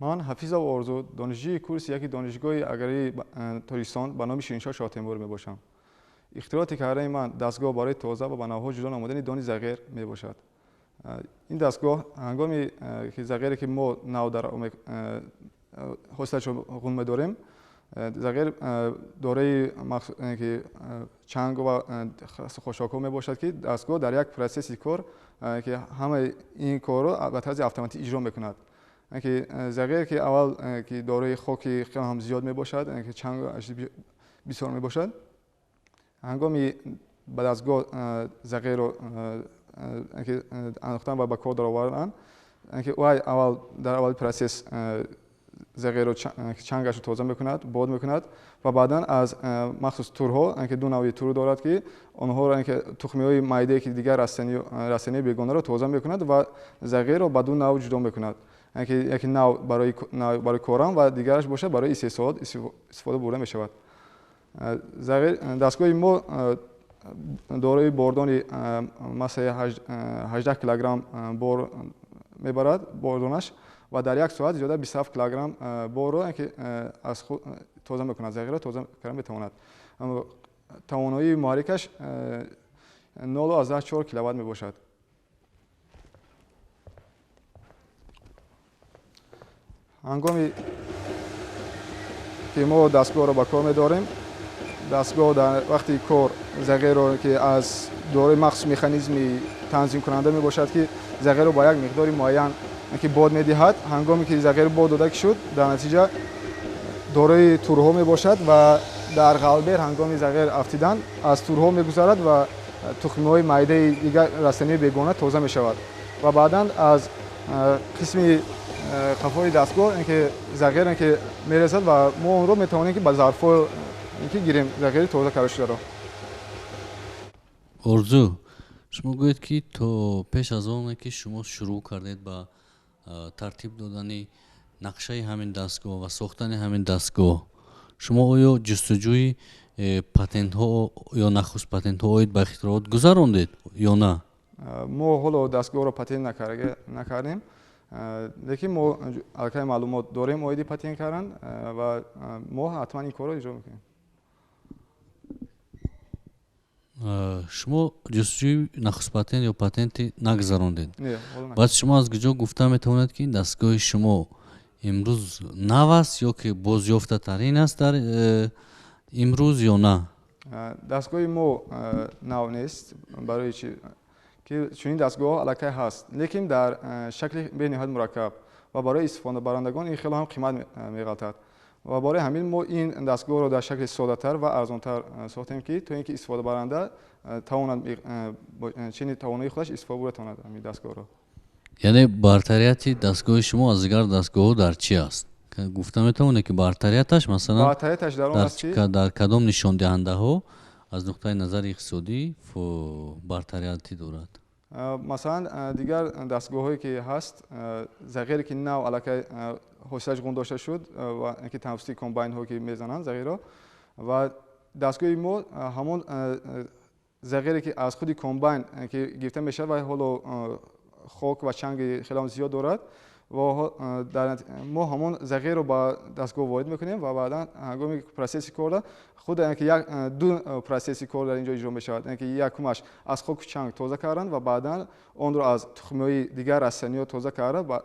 Ман Ҳафизов Орзу, донишҷӯи курси яки Донишгоҳи аграрии Тоҷикистон ба номи Шириншоҳ Шоҳтемур мебошам. Ихтироти кардаи ман дастгоҳ барои тоза ва ба навъҳо ҷудо намудани дони зағир мебошад. Ин дастгоҳ ҳангоми ки зағире ки мо нав дар ҳосилашро ғун медорем, зағир дораи ки чанг ва хошокҳо мебошад, ки дастгоҳ дар як процесси кор ки ҳамаи ин корро ба тарзи автоматӣ иҷро мекунад. Ки зағир ки аввал ки дораи хоки хеле ҳам зиёд мебошад, ки чанг бисёр мебошад, ҳангоми ба дастгоҳ зағирро андохтан ва ба кор даровардан, ки вай аввал дар аввали процесс зағирро чангашро тоза мекунад, бод мекунад ва баъдан аз махсус турҳо, ки ду навъи тур дорад, ки онҳоро ки тухмиҳои майдае ки дигар растании бегонаро тоза мекунад ва зағирро ба ду навъ ҷудо мекунад. Ки яке навъ барои корам ва дигараш бошад барои истеҳсолот истифода бурда мешавад. Дастгоҳи мо дорои бордони массаи 18 килограмм бор мебарад бордонаш ва дар як соат зиёда 27 килограмм борро аз худ тоза мекунад, зағирро тоза карда метавонад. Тавоноии муҳаррикаш 0,4 киловатт мебошад. Ҳангоми ки мо дастгоҳро ба кор медорем, дастгоҳ дар вақти кор зағирро ки аз дораи махсус механизми танзимкунанда мебошад, ки зағирро ба як миқдори муайян ки бод медиҳад. Ҳангоме ки зағир бод дода шуд, дар натиҷа дораи турҳо мебошад ва дар ғалбер ҳангоми зағир афтидан аз турҳо мегузарад ва тухмиҳои майдаи дигар растании бегона тоза мешавад ва баъдан аз қисми қафои дастгоҳ ки зағир ки мерезад ва мо онро метавонем ки ба зарфҳо ки гирем зағири тоза карда шударо. Орзу, шумо гӯед ки то пеш аз оне ки шумо шурӯъ кардед ба тартиб додани нақшаи ҳамин дастгоҳ ва сохтани ҳамин дастгоҳ, шумо оё ҷустуҷӯи патентҳо ё нахуст патентҳо оид ба ихтироот гузарондед ё на? Мо ҳоло дастгоҳро патент накардем, лекин мо аллакай маълумот дорем оиди патент кардан ва мо ҳатман ин корро иҷро мекунем. Шумо ҷустуҷӯи нахуст патент ё патенти нагузарондед? Баъд шумо аз куҷо гуфта метавонед, ки ин дастгоҳи шумо имрӯз нав аст ё ки бозёфтатарин аст дар имрӯз ё на? Дастгоҳи мо нав нест, барои чи ки чунин дастгоҳҳо аллакай ҳаст, лекин дар шакли бениҳоят мураккаб ва барои истифодабарандагон ин хело ҳам қимат меғалтад ва барои ҳамин мо ин дастгоҳро дар шакли соддатар ва арзонтар сохтем, ки то ин ки истифодабаранда тавонад чини тавоноии худаш истифода бурда тавонад ҳамин дастгоҳро. Яъне бартарияти дастгоҳи шумо аз дигар дастгоҳҳо дар чи аст? Гуфта метавонед ки бартарияташ масалан бартарияташ дар он аст ки дар кадом нишондиҳандаҳо аз нуқтаи назари иқтисодӣ бартариятӣ дорад? Масалан, дигар дастгоҳҳое ки ҳаст, зағире ки нав аллакай ҳосилаш ғун дошта шуд ва ки тавассути комбайнҳо ки мезананд зағирро, ва дастгоҳи мо ҳамон зағире ки аз худи комбайн ки гирифта мешавад ва ҳоло хок ва чанги хеле ҳам зиёд дорад, ва мо ҳамон зағирро ба дастгоҳ ворид мекунем ва баъдан ҳангоми процесси корда худ ки як ду процесси кор дар инҷо иҷро мешавад, ки якумаш аз хоку чанг тоза кардан ва баъдан онро аз тухмиҳои дигар растаниҳо тоза карда ва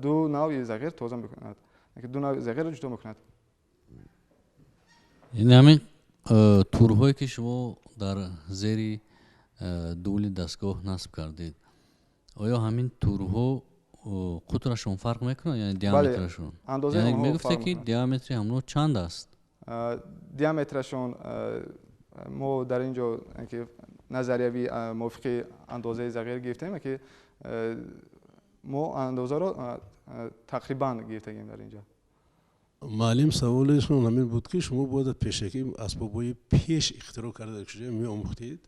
ду навъи зағир тоза мекунад, ду навъи зағирро ҷудо мекунад. Яъне ҳамин турҳое ки шумо дар зери дули дастгоҳ насб кардед, оё ҳамин турҳо қутрашон фарқ мекунад, яъне диаметрашон? Яъне мегуфте ки диаметри ҳамонҳо чанд аст? Диаметрашон мо дар ин ҷо ки назариявӣ мувофиқи андозаи зағир гирифтем, ки мо андозаро тақрибан гирифтагем дар ин ҷо. Муаллим, саволашон ҳамин буд ки шумо бояд пешакӣ асбобҳои пеш ихтироъ карда шуда меомӯхтед?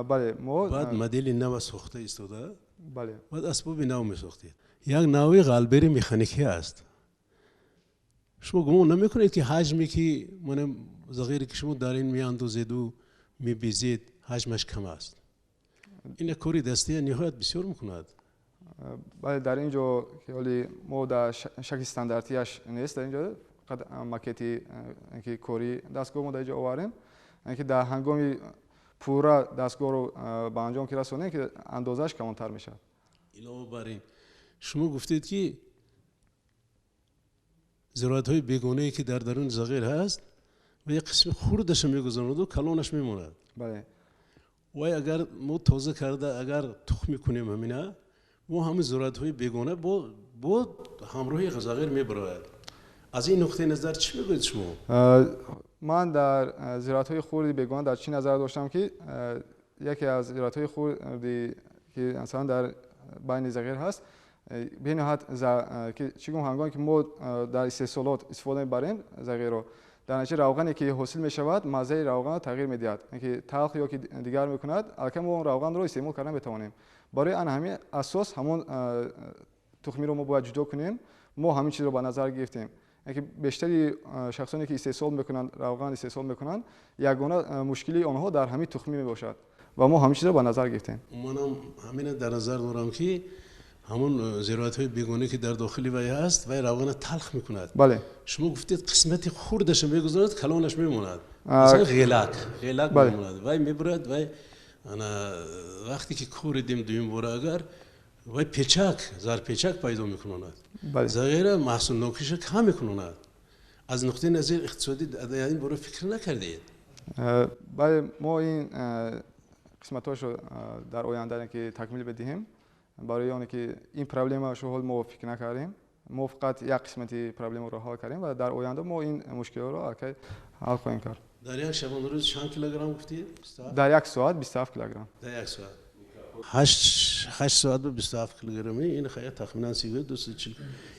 Бале, мо баъд модели нава сохта истода, бале, баъд асбоби нав месохтед. Як навъи ғалбери механикӣ аст. Шумо гумон намекунед ки ҳаҷме ки мана зағире ки шумо дар ин меандозеду мебезед ҳаҷмаш кам аст? Ин як кори дастия ниҳоят бисёр мекунад. Бале, дар ин ҷо ҳоли мо дар шакли стандартияш нест, дар ин ҷо фақат макети ки кори дастгоҳ мо дар ин ҷо овардем, ки дар ҳангоми пурра дастгоҳро ба анҷом ки расонем, ки андозааш калонтар мешавад. Илова бар ин, шумо гуфтед, ки зироатҳои бегонае, ки дар даруни зағир ҳаст, ва як қисми хурдаша мегузаронаду калонаш мемонад. Бале. Вай агар мо тоза карда, агар тухм мекунем, ҳамина мо ҳамин зироатҳои бегона бо ҳамроҳи зағир мебарояд. Аз ин нуқтаи назар чӣ мегӯед шумо? Ман дар зироатҳои хурди бегона дар чӣ назар доштам, ки яке аз зироатҳои хурди, ки масалан дар байни зағир ҳаст, бениҳоят чӣ гум, ҳангоме ки мо дар истеҳсолот истифода мебарем зағирро, дар натиҷа равғане, ки ҳосил мешавад, маззаи равғанро тағйир медиҳад, ки талх ё ки дигар мекунад. Аллакай мо он равғанро истеъмол карда метавонем. Барои ана ҳамин асос ҳамон тухмиро мо бояд ҷудо кунем. Мо ҳамин чизро ба назар гирифтем, ки бештари шахсоне, ки истеҳсол мекунанд, равған истеҳсол мекунанд, ягона мушкилии онҳо дар ҳамин тухмӣ мебошад ва мо ҳамин чизро ба назар гирифтем. Манам ҳамина дар назар дорам, ки ҳамон зироатҳои бегона, ки дар дохили вай ҳаст, вай равғана талх мекунад. Бале. Шумо гуфтед, қисмати хурдаша мегузорад, калонаш мемонад. Масалан, ғелак мемонад, вай мебурад, вай ана вақте ки коридем дуюм бора, агар вай печак, зарпечак пайдо мекунонад, зағира маҳсулнокиша кам мекунонад. Аз нуқтаи назари иқтисодӣ дар ин бора фикр накардед? Бале, мо ин қисматҳошро дар оянда ки такмил бидиҳем, барои оне ки ин проблемашо ҳол мо фикр накардем. Мо фақат як қисмати проблемаро ҳал кардем ва дар оянда мо ин мушкилиҳоро аллакай ҳал хоҳем кард. Дар як шабонарӯз чанд килограмм гуфтед? Дар як соат 27 килограмм. Дар як соат 8 соат ба 27 килограмм, ин хая тахминан 32, 40,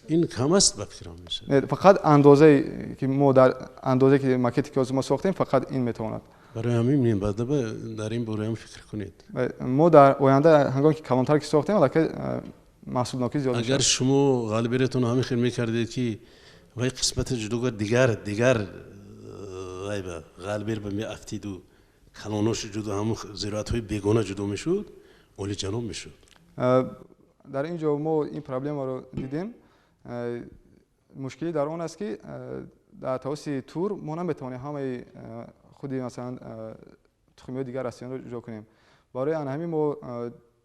ин кам аст, ба фикрам мешавад. Фақат андозае, ки мо дар андозае, ки макете, ки ҳозир мо сохтем, фақат ин метавонад. Барои ҳамин минбаъда дар ин бораам фикр кунед. Мо дар оянда, ҳангоме ки калонтар ки сохтем, аллакай маҳсулнокӣ зиёд. Агар шумо ғалбератон ҳамин хел мекардед, ки вай қисмати ҷудога дигар вай ба ғалбер ба меафтиду калонош ҷудо, ҳамун зироатҳои бегона ҷудо мешуд, олиҷаноб мешуд. Дар ин ҷо мо ин проблемаро дидем. Мушкилӣ дар он аст, ки дар тавассути тур мо наметавонем ҳамаи худи, масалан, тухмиҳои дигар растаниро ҷудо кунем. Барои ана ҳамин мо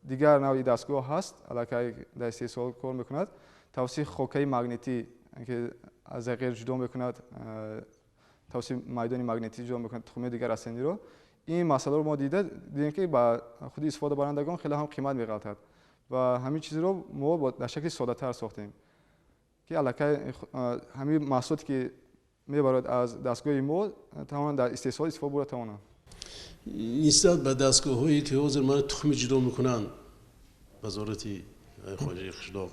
дигар навъи дастгоҳ ҳаст, аллакай дар истеҳсол кор мекунад, тавассути хокаи магнитӣ, ки аз зағир ҷудо мекунад, тавассути майдони магнитӣ ҷудо мекунад тухмиҳои дигар растаниро. Ин масъаларо мо дида дидем, ки ба худи истифодабарандагон хеле ҳам қимат меғалтад ва ҳамин чизро мо дар шакли соддатар сохтем, ки аллакай ҳамин маҳсулоте, ки мебарояд аз дастгоҳи мо, тавонанд дар истеҳсол истифода бурда тавонанд. Нисбат ба дастгоҳҳое, ки ҳозир мана тухми ҷудо мекунанд, вазорати хоҷагии қишлоқ,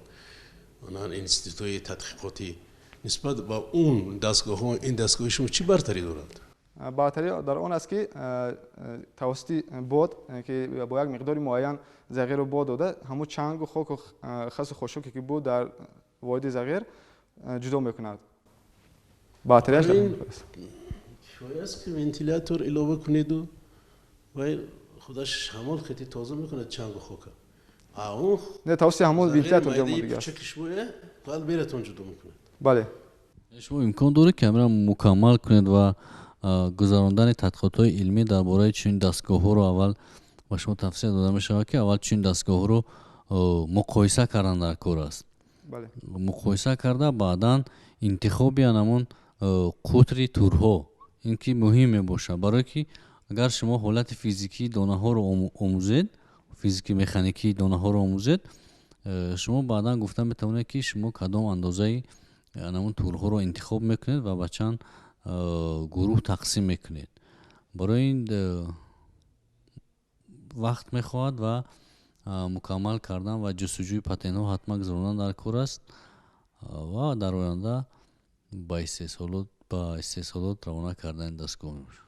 институтҳои тадқиқотӣ, нисбат ба он дастгоҳҳо ин дастгоҳи шумо чӣ бартарӣ дорад? Бартарӣ дар он аст, ки тавассути бод, ки бо як миқдори муайян зағирро бод дода, ҳамун чангу хоку хасу хошоке, ки буд дар воҳиди зағир, ҷудо мекунад. Бартарияш кифоя аст, ки вентилятор илова кунеду вай худаш шамол хати тоза мекунад чангу хока. Не, тавассути ҳамон вентилятор ҷудо дигар ғалбератон ҷудо мекунад. Бале. Шумо имкон доред, ки ҳамира мукаммал кунед ва гузарондани тадқиқотҳои илмӣ дар бораи чунин дастгоҳҳоро? Аввал ба шумо тавсия дода мешавад, ки аввал чунин дастгоҳҳоро муқоиса кардан дар кор аст. Муқоиса карда, баъдан интихоби анамон қутри турҳо, ин ки муҳим мебошад, барое ки агар шумо ҳолати физикии донаҳоро омӯзед, физики механикии донаҳоро омӯзед, шумо баъдан гуфта метавонед, ки шумо кадом андозаи анамон турҳоро интихоб мекунед ва ба чанд гурӯҳ тақсим мекунед. Барои ин вақт мехоҳад ва мукаммал кардан ва ҷустуҷӯи патентҳо ҳатман гузарондан дар кор аст ва дар оянда ба истеҳсолот равона кардани дастгоҳ мебошад.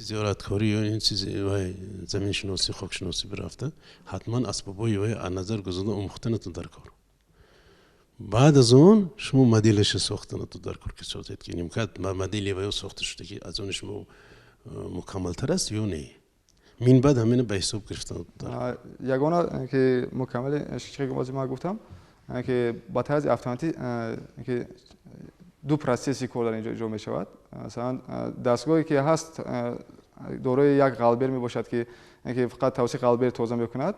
Зиёраткорӣ ё ин чиз, вай заминшиносӣ, хокшиносӣ бирафта, ҳатман асбобҳои вай аз назар гузаронда омӯхтанатон дар кор. Баъд аз он шумо моделаша сохтанатон дар кор, ки созед, ки нимкат модели ваё сохта шуда, ки аз они шумо мукаммалтар аст ё не. Минбаъд ҳамина ба ҳисоб гирифтан. Ягона ки мукаммали чӣ ман гуфтам, ки ба тарзи автоматӣ ки ду процесси кор дар инҷо иҷро мешавад. Масалан, дастгоҳе ки ҳаст, дорои як ғалбер мебошад, ки фақат тавассути ғалбер тоза мекунад,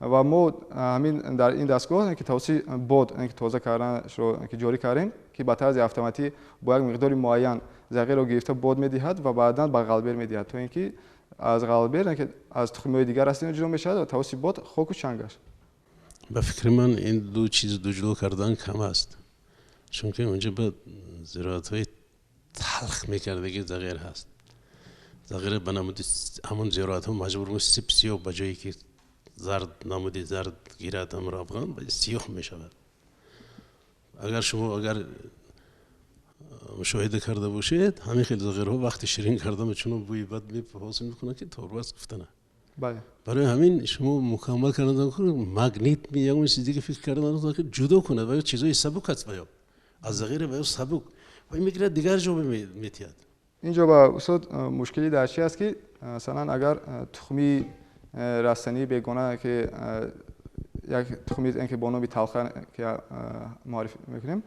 ва мо ҳамин дар ин дастгоҳ ки тавассути бод тоза карданашро ҷорӣ кардем, ки ба тарзи автоматӣ бо як миқдори муайян зағирро гирифта бод медиҳад ва баъдан ба ғалбер медиҳад, то ин ки аз ғалбер аз тухмиҳои дигар растаниҳо ҷудо мешавад ва тавассути бод хоку чангаш. Ба фикри ман, ин ду чиз ду ҷудо кардан кам аст, чунки онҷо ба зироатҳои талх мекардаги зағир ҳаст. Зағир ба намуди ҳамон зироатҳо маҷбур сип сиёҳ, ба ҷое ки зард, намуди зард гирад, ҳам равған сиёҳ мешавад. Агар шумо агар мушоҳида карда бошед, ҳамин хел зағирҳо вақти ширин карда чунон бӯи бад ҳосил мекунанд, ки торбаст гуфтана. Барои ҳамин шумо мукаммал кардан магнит, ягон чиз дига фикр кардан, ки ҷудо кунад. Ва чизҳои сабук аст, ва ё аз зағири ва ё сабук ва мегирад, дигар ҷо метиҳад. Инҷо ба устод, мушкилӣ дар чи аст, ки масалан, агар тухмии растании бегона, ки як тухми ки бо номи талха ки муаррифӣ мекунем,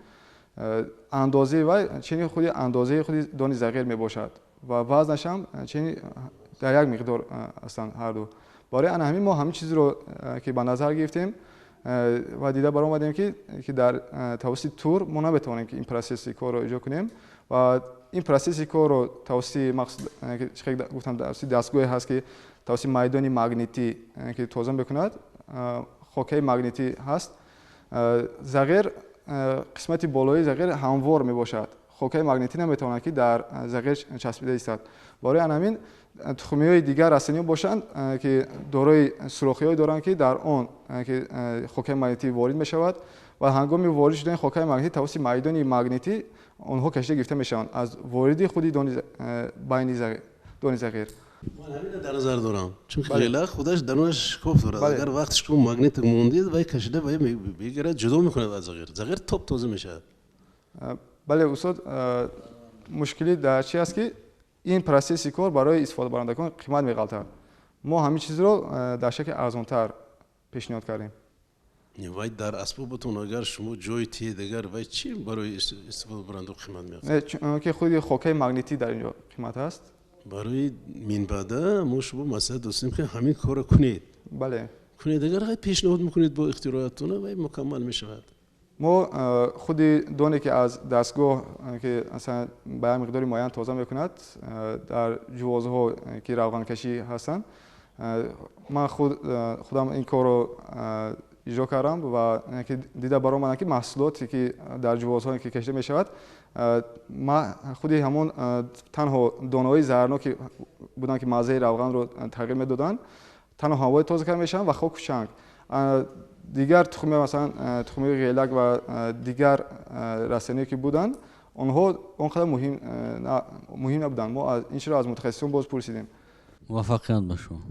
андозаи вай чини худи андозаи худи дони зағир мебошад ва вазнаш ҳам чини дар як миқдор ҳастанд ҳарду. Барои ана ҳамин мо ҳамин чизро ки ба назар гирифтем ва дида баромадем, ки дар тавассути тур мо наметавонем ки ин процесси корро иҷро кунем. Ва ин процесси корро тавассути, гуфтам, тавассути дастгоҳе ҳаст, ки тавассути майдони магнитӣ ки тоза мекунад, хокаи магнитӣ ҳаст. Зағир, қисмати болои зағир ҳамвор мебошад, хокаи магнитӣ наметавонад ки дар зағир часпида истад. Барои ана ҳамин тухмиҳои дигар растаниҳо бошанд, ки дорои сурохиҳое доранд, ки дар он ки хокаи магнитӣ ворид мешавад, ва ҳангоми ворид шудани хокаи магнитӣ тавассути майдони магнитӣ онҳо кашида гирифта мешаванд аз вориди худи байни дони зағир. Ман ҳамина дар назар дорам, чунки ғела худаш дарунаш шикоф дорад. Агар вақти шумо магнит мондед, вай кашида вай мегирад, ҷудо мекунад аз зағир, зағир топ тоза мешавад. Бале, устод, мушкилӣ дар чи аст, ки ин процесси кор барои истифодабарандагон қимат меғалтад. Мо ҳамин чизро дар шакли арзонтар пешниҳод кардем. Вай дар асбобатон агар шумо ҷой тиед, агар вай чи барои истифодабаранда қимат меғалтад? Чунки худи хокаи магнитӣ дар инҷо қимат аст. Барои минбаъда мо шумо маслиҳат достем, ки ҳамин корро кунед. Кунед, агар вай пешниҳод мекунед бо ихтироатона, вай мукаммал мешавад. Мо худи доне ки аз дастгоҳ ки масалан ба як миқдори муайян тоза мекунад, дар ҷувозҳо ки равғанкашӣ ҳастанд, ман худам ин корро иҷро кардам ва дида баромадам, ки маҳсулоте ки дар ҷувозҳое ки кашида мешавад, худи ҳамон танҳо донаҳои заҳрноке буданд, ки маззаи равғанро тағйир медоданд, танҳо ҳавои тоза карда мешаванд ва хоку чанг. Дигар тухми, масалан, тухмиҳои ғелак ва дигар растаниҳое ки буданд, онҳо он қадар муҳим набуданд. Мо ин чиро аз мутахассисон боз пурсидем. Муваффақият ба шумо.